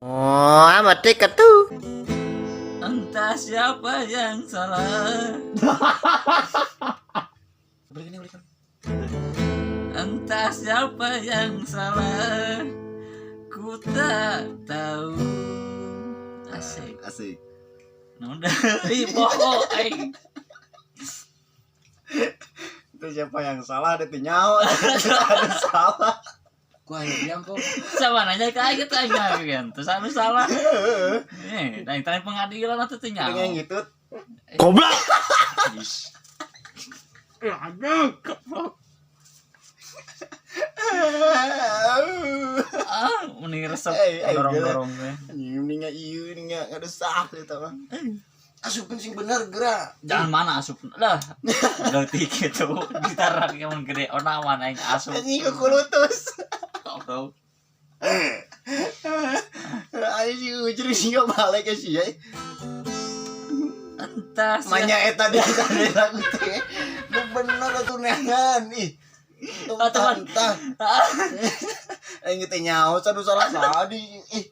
Oh, amat tuh. Entah siapa yang salah. Balik ini, balik. Entah siapa yang salah. Ku tak tahu. Asik. Asik. Nah, udah. Ih, bohong aing. Itu siapa yang salah ada nyawa. Ada salah. Gua aing bilang kok. Sama nanya ke aing gitu aing kan. Terus anu salah. Eh, dan tanya pengadilan atau teh nyawa. Dengan gitu. Goblok. Eh, aduh, goblok. Ah, mending resep Eh, eh, dorong-dorong teh. Anjing mending ieu ini enggak ada sah eta mah. Asupkeun sing bener geura. Jangan mana asup lah. Leutik gitu. Ditarak yang gede onawan aing asup. Anjing kukulutus. Goblok. Ayo si ujri sih balik ke sih ya. Entah siapa. Manya eta di tadi lagu teh. Nu bener atuh neangan ih. Ah, teman. Entah. Aing teh nyaho sadu salah sadi. Ih.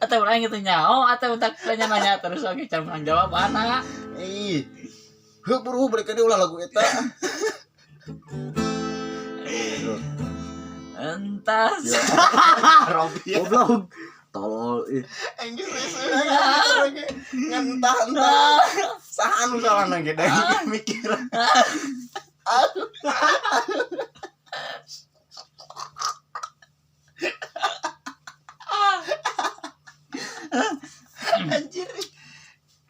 Atau aing itu nyaho atau tak nanya-nanya terus oke cara menang jawab anak. Ih. Heuh buru balik deui ulah lagu eta. Entah Robi. Goblok. Tolol ih. Aing geus ngan entah entah. Saha anu salahna ge da mikir. Aduh. Anjir.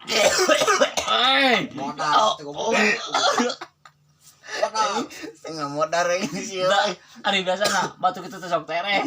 Eh, Modal teh goblok. Modal. Setengah modar ini sih. Ari biasa nah, batu kita teh sok tereh.